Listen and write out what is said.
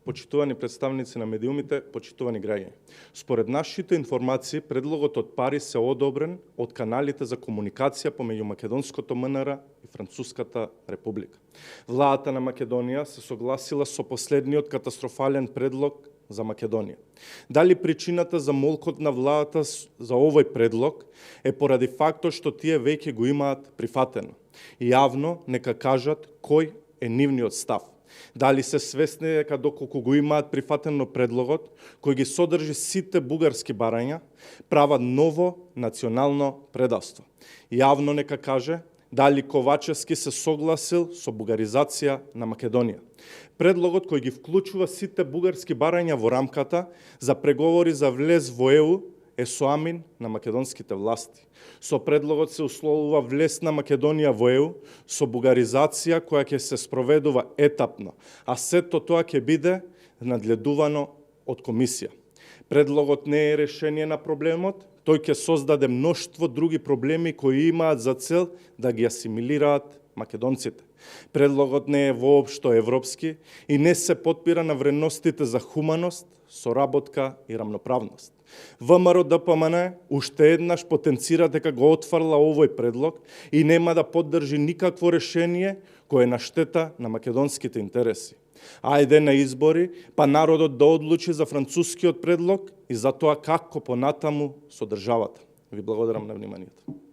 почитувани представници на медиумите, почитувани граѓани. Според нашите информации, предлогот од пари се одобрен од каналите за комуникација помеѓу Македонското МНР и Француската република. Владата на Македонија се согласила со последниот катастрофален предлог за Македонија. Дали причината за молкот на владата за овој предлог е поради фактот што тие веќе го имаат прифатено? Јавно нека кажат кој е нивниот став. Дали се свесни дека доколку го имаат прифатено предлогот, кој ги содржи сите бугарски барања, прават ново национално предавство. Јавно нека каже дали Ковачевски се согласил со бугаризација на Македонија. Предлогот кој ги вклучува сите бугарски барања во рамката за преговори за влез во ЕУ е соамин на македонските власти. Со предлогот се условува влез на Македонија во ЕУ со бугаризација која ќе се спроведува етапно, а сето тоа ќе биде надледувано од комисија. Предлогот не е решение на проблемот, тој ќе создаде мноштво други проблеми кои имаат за цел да ги асимилираат македонците. Предлогот не е воопшто европски и не се потпира на вредностите за хуманост, соработка и рамноправност. ВМРО ДПМН уште еднаш потенцира дека го отфрла овој предлог и нема да поддржи никакво решение кое е на штета на македонските интереси. Ајде на избори, па народот да одлучи за францускиот предлог и за тоа како понатаму со државата. Ви благодарам на вниманието.